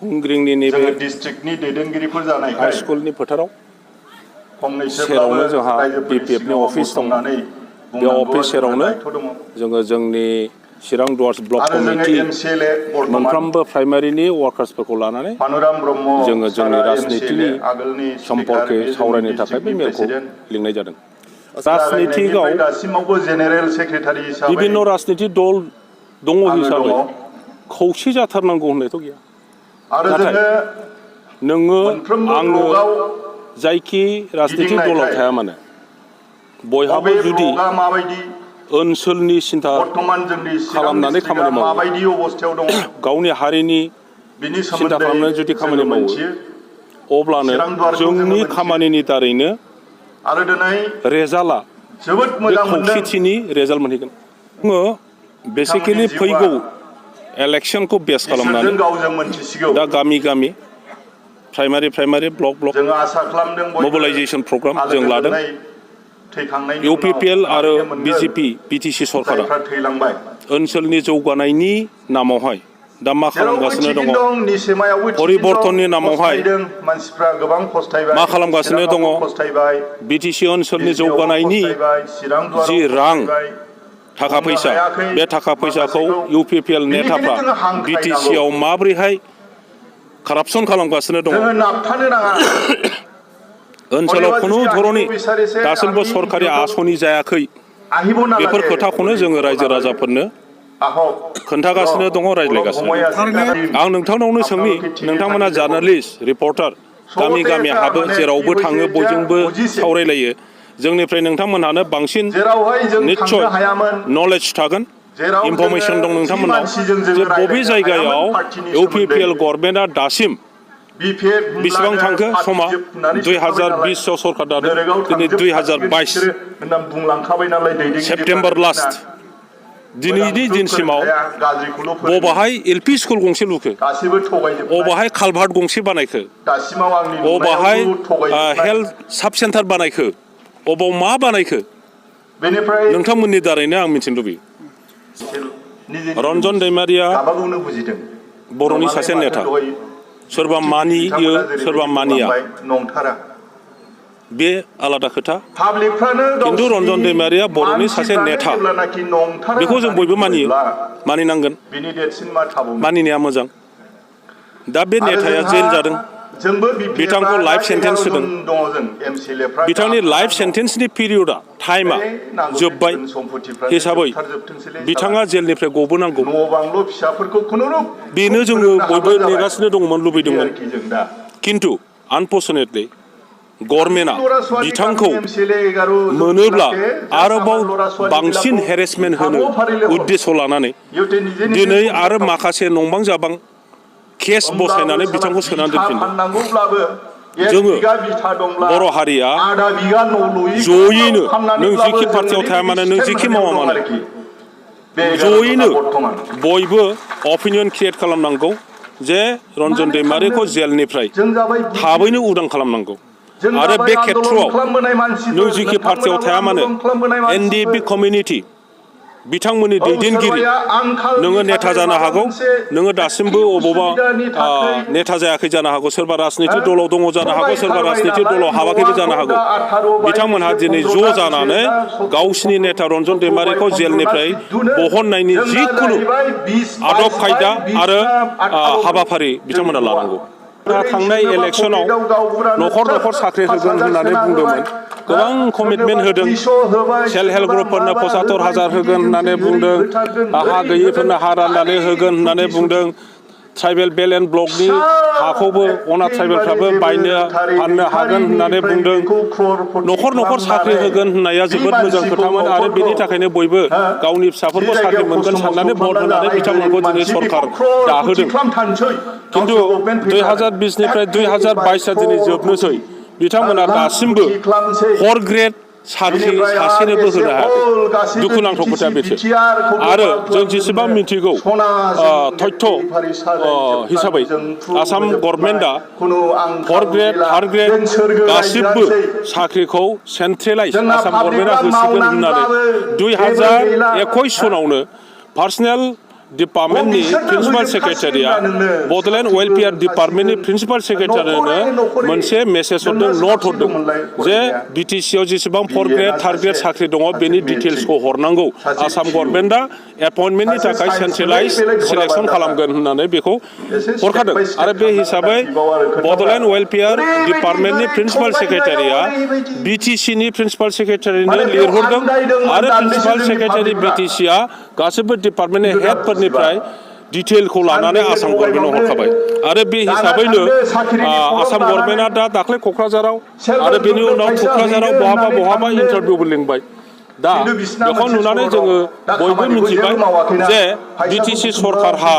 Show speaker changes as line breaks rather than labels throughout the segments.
हुंग्रिंनि नैबे
डिस्ट्रिक्टनि दैदेनगिरिफोर जानायखाय
हाई स्कुलनि फोथाराव
फंनैसोब्लाबो
सेरावनो जोंहा BPF नि अफिस दं। बे अफिस सेरावनो जोङो जोंनि चिरां दुवार ब्लक कमिटि
MCLA
मोनफ्रोमबो प्राइमारिनि वार्कार्सफोरखौ लानानै जोङो जोंनि राजनितिनि सम्पर्के सावरायनो थाखाय बे मेलखौ लिंनाय जादों। राजनितिकआव विभिन्न राजनिति दल दङ हिसाबै खौसे जाथारनांगौ होननायथ' गैया। नाथाय नोङो आङो जायखि राजनिति दलाव थाया मानो बयहाबो जुदि ओनसोलनि सिन्था खालामनानै खामानि मावो, गावनि हारिनि सिन्था खालामनानै जुदि खामानि मावो, अब्लानो जोंनि खामानिनि दारैनो रेजाल्टआ बे खौसेथिनि रेजाल्ट मोनहैगोन। जोङो बेसिकेलि फैगौ इलेक्शनखौ बेस खालामनानै दा गामि गामि प्राइमारि ब्लक मोबिलाइजेशन प्रग्राम जों लादों। UPPL आरो BTC सरकारा ओनसोलनि जौगानायनि नामावहाय दा मा खालामगासिनो दङ, परिबर्तननि नामावहाय मा खालामगासिनो दङ, BTC ओनसोलनि जौगानायनि जि रां थाखा फैसा, बे थाखा फैसाखौ UPPL नेताफ्रा BTC आव माबोरैहाय कारापसन खालामगासिनो दङ, ओनसोलाव खुनु धरनि दासिमबो सरकारि आसनि जायाखै, बेफोर खोथाखौनो जोङो रायजो राजाफोरनो खोन्थागासिनो दङ, रायज्लायगासिनो दङ। आं नोंथांनावनो सोंनि, नोंथांमोना जार्नालिस्ट रिपर्टार गामि गामि हाबो, जेरावबो थाङो, बयजोंबो सावरायलायो, जोंनिफ्राय नोंथांमोनहानो बांसिन निश्चय नलेज थागोन, इनफरमेशन दं नोंथांमोनाव जे बबे जायगायाव UPPL गभर्नमेन्टआ दासिम बेसेबां थांखो समा 2020 आव सरकार दादों, दिनै 2022 सेप्तेम्बर लास्ट, दिनैनि दिनसिमाव बबाहाय LP स्कुल गंसे लुखो, बबाहाय कालभार्ट गंसे बानायखो, बबाहाय हेल्थ साब सेन्टार बानायखो, अबाव मा बानायखो, नोंथांमोननि दारैनो आं मिथिनो लुबैयो। रन्जन दैमारिया बर'नि सासे नेता, सोरबा मानियो सोरबा मानिया, बे आलादा खोथा, खिन्थु रन्जन दैमारिया बर'नि सासे नेता, बेखौ जों बयबो मानियो, मानिनांगोन, मानिनाया मोजां। दा बे नेताया जेल जादों, बिथांखौ लाइफ सेन्टेन्स होदों, बिथांनि लाइफ सेन्टेन्सनि पिरियडआ टाइमा जोब्बाय हिसाबै बिथाङा जेलनिफ्राय गबोनांगौ, बेनो जोङो बयबो नेगासिनो दंमोन, लुबैदोंमोन। खिन्थु आनफर्चुनेटलि गभर्नमेन्टआ बिथांखौ मोनोब्ला आरोबाव बांसिन हेरेसमेन्ट होनो उद्देश्य लानानै दिनै आरो माखासे नंबां जाबां केस बसायनानै बिथांखौ सोनानै दोनफिनदों। जोङो बर' हारिया जयैनो, नों जिखि पार्टियाव थाया मानो, नों जिखि मावा मानो, जयैनो बयबो अपिनियन क्रिएट खालामनांगौ जे रन्जन दैमारिखौ जेलनिफ्राय थाबैनो उदां खालामनांगौ। आरो बे खेत्रआव नों जिखि पार्टियाव थाया मानो, NDP कमिउनिटि बिथांमोननि दैदेनगिरि, नोङो नेता जानो हागौ, नोङो दासिमबो अबावबा नेता जायाखै जानो हागौ, सोरबा राजनिति दलाव दङ जानो हागौ, सोरबा राजनिति दलाव हाबाखैबो जानो हागौ, बिथांमोनहा दिनै ज' जानानै गावसिनि नेता रन्जन दैमारिखौ जेलनिफ्राय बहननायनि जिखुनु आदब खायदा आरो हाबाफारि बिथांमोना लानांगौ। थांनाय इलेक्शनाव न'खर साख्रि होगोन होननानै बुंदोंमोन, गोबां कमिटमेन्ट होदों, सेल्फ हेल्प ग्रुपफोरनो 75,000 होगोन होननानै बुंदों, हा गैयिफोरनो हा राननानै होगोन होननानै बुंदों, ट्राइबेल बेल एन्ड ब्लकनि हाखौबो अनाथ ट्राइबेलफ्राबो फाननो हागोन होननानै बुंदों, न'खर साख्रि होगोन होननाया जोबोद मोजां खोथामोन, आरो बेनि थाखायनो बयबो गावनि फिसाफोरखौ साख्रि मोनगोन साननानै भट होनानै बिथांमोनखौ दिनै सरकार दाहोदों। खिन्थु 2020 निफ्राय 2022 दिनै जोबनोसै, बिथांमोना दासिमबो 4 ग्रेड साख्रि सासेनोबो होनो हायाखै। दुखुनांथाव खोथाया बेसो। आरो जों जेसेबां मिथिगौ तथ्य हिसाबै आसाम गभर्नमेन्टआ 4 ग्रेड 3 ग्रेड गासिबो साख्रिखौ सेन्ट्रेलाइज आसाम गभर्नमेन्टआ होसिगोन होननानै 2021 सनावनो पार्सनेल डिपार्टमेन्टनि प्रिन्सिपाल सेक्रेटारिया बड'लेण्ड वेलफेयार डिपार्टमेन्टनि प्रिन्सिपाल सेक्रेटारिनो मोनसे मेसेज हरदों नट हरदों जे बिटिसिआव जेसेबां 4 ग्रेड 3 ग्रेड साख्रि दङ बेनि डिटेल्सखौ हरनांगौ आसाम गभर्नमेन्टआ एपइन्टमेन्टनि थाखाय सेन्ट्रेलाइज सिलेक्सन खालामगोन होननानै बेखौ हरखादों आरो बे हिसाबै बड'लेण्ड वेलफेयार डिपार्टमेन्टनि प्रिन्सिपाल सेक्रेटारिया बिटिसिनि प्रिन्सिपाल सेक्रेटारिनो लिरहरदों आरो प्रिन्सिपाल सेक्रेटारि बिटिसिआ गासैबो डिपार्टमेन्टनि हेडफोरनिफ्राय डिटेलखौ लानानै आसाम गभर्नमेन्टआव हरखाबाय आरो बे हिसाबैनो आसाम गभर्नमेन्टआ दा दाख्लै क'क्राझाराव आरो बेनि उनाव थुक्राझाराव बहाबा इन्टारभिउबो लिंबाय दा बेखौ नुनानै जोङो बयबो मिथिबाय जे बिटिसि सरकारहा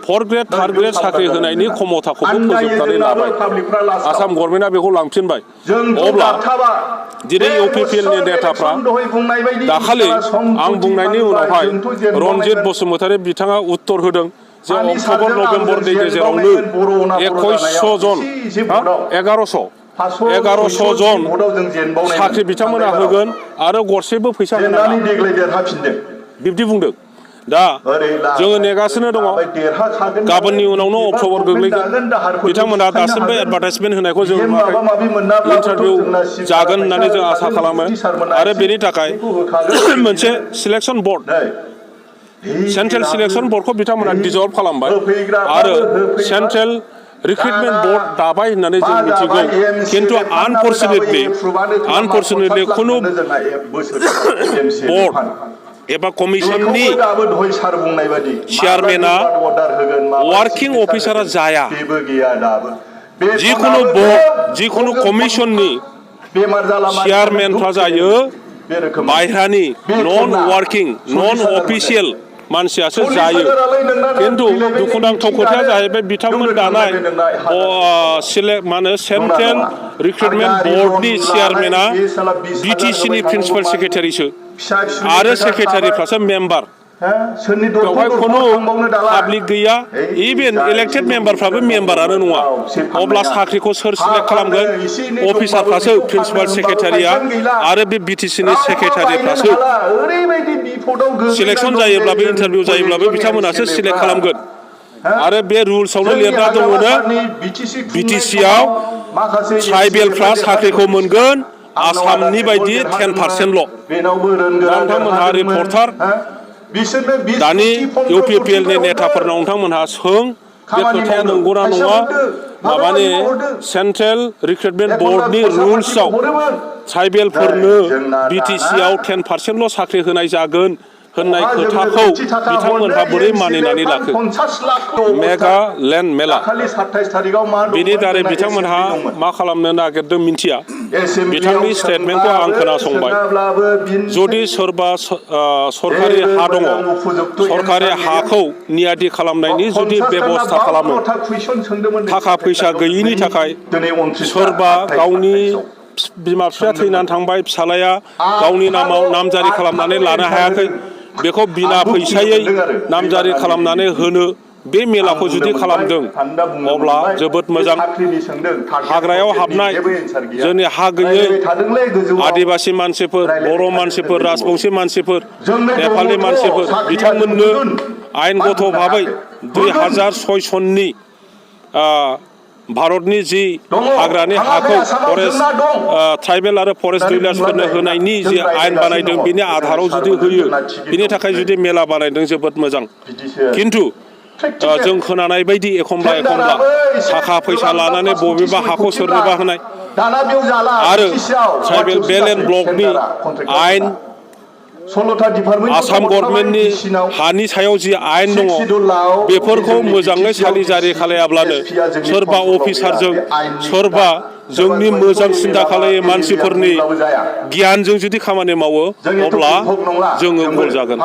4 ग्रेड 3 ग्रेड साख्रि होनायनि क्षमताखौबो फोजोबनानै लाबाय आसाम गभर्नमेन्टआ बेखौ लांफिनबाय अब्ला दिनै इउपिपिएलनि नेताफ्रा दाखालि आं बुंनायनि उनावहाय रनजित बसुमतारी बिथाङा उत्तर होदों जे अक्ट'बर नभेम्बरनि गेजेरावनो 2100 जन 1100 जन साख्रि बिथांमोना होगोन आरो गरसेबो फैसा होनाङा बिब्दि बुंदों दा जोङो नेगासिनो दङ गाबोननि उनावनो अक्ट'बर गोग्लैगोन बिथांमोना दासिमबो एडभार्टाइजमेन्ट होनायखौ जों नुवाखै इन्टारभिउ जागोन होननानै जों आसा खालामो आरो बेनि थाखाय मोनसे सिलेक्सन बर्ड सेन्ट्रेल सिलेक्सन बर्डखौ बिथांमोना डिजल्भ खालामबाय आरो सेन्ट्रेल रिक्रुटमेन्ट बर्ड दाबाय होननानै जों मिथिगौ खिन्थु आनफर्चुनेटलि खुनु बर्ड एबा कमिसननि चेयारमेना वार्किं अफिसारा जाया जिखुनु बर्ड जिखुनु कमिसननि चेयारमेनफ्रा जायो बायह्रानि नन वार्किं नन अफिसियेल मानसियासो जायो खिन्थु दुखुनांथाव खोथाया जाहैबाय बिथांमोन दानाय सेन्ट्रेल रिक्रुटमेन्ट बर्डनि चेयारमेना बिटिसिनि प्रिन्सिपाल सेक्रेटारिसो आरो सेक्रेटारिफ्रासो मेम्बार बेवहाय खुनु पाब्लिक गैया इभेन इलेक्टेड मेम्बारफ्राबो मेम्बारानो नङा अब्ला साख्रिखौ सोर सिलेक्ट खालामगोन अफिसारफ्रासो प्रिन्सिपाल सेक्रेटारिया आरो बे बिटिसिनि सेक्रेटारिफ्रासो सिलेक्सन जायोब्लाबो इन्टारभिउ जायोब्लाबो बिथांमोनासो सिलेक्ट खालामगोन आरो बे रुल्सआवनो लिरना दङनो बिटिसिआव ट्राइबेलफ्रा साख्रिखौ मोनगोन आसामनि बायदि 10%ल' नोंथांमोनहा रिपर्टार दानि इउपिपिएलनि नेताफोरनाव नोंथांमोनहा सों बे खोथाया नंगौना नङा माबानि सेन्ट्रेल रिक्रुटमेन्ट बर्डनि रुल्सआव ट्राइबेलफोरनो बिटिसिआव 10%ल' साख्रि होनाय जागोन होननाय खोथाखौ बिथांमोनहा बोरै मानिनानै लाखो मेगा लेन्ड मेला बेनि दारै बिथांमोनहा मा खालामनो नागिरदों मिन्थिया बिथांनि स्टेटमेन्टखौ आं खोनासंबाय जुदि सोरबा सरकारि हा दङ सरकारि हाखौ नियादि खालामनायनि जुदि बेबस्था खालामो थाखा फैसा गैयिनि थाखाय सोरबा गावनि बिमा बिफाया थैनानै थांबाय फिसालाया गावनि नामाव नामजारि खालामनानै लानो हायाखै बेखौ बिना फैसायै नामजारि खालामनानै होनो बे मेलाखौ जुदि खालामदों अब्ला जोबोद मोजां हाग्रायाव हाबनाय जोंनि हा गैयै आदिबासि मानसिफोर बर' मानसिफोर राजबंसि मानसिफोर नेपालि मानसिफोर बिथांमोननो आयेनगत भाबै 2006 सननि भारतनि जि हाग्रानि हाखौ फरेस्ट ट्राइबेल आरो फरेस्ट डिलार्सफोरनो होनायनि जि आयेन बानायदों बिनि आधाराव जुदि होयो बिनि थाखाय जुदि मेला बानायदों जोबोद मोजां खिन्थु जों खोनानाय बायदि एखमब्ला थाखा फैसा लानानै बबेबा हाखौ सोरनोबा होनाय आरो ट्राइबेल बेल एन्ड ब्लकनि आयेन आसाम गभर्नमेन्टनि हानि सायाव जि आयेन दङ बेफोरखौ मोजाङै सालिजारि खालायाब्लानो सोरबा अफिसारजों सोरबा जोंनि मोजां सिन्था खालायै मानसिफोरनि गियानजों जुदि खामानि मावो अब्ला जोङो गल जागोन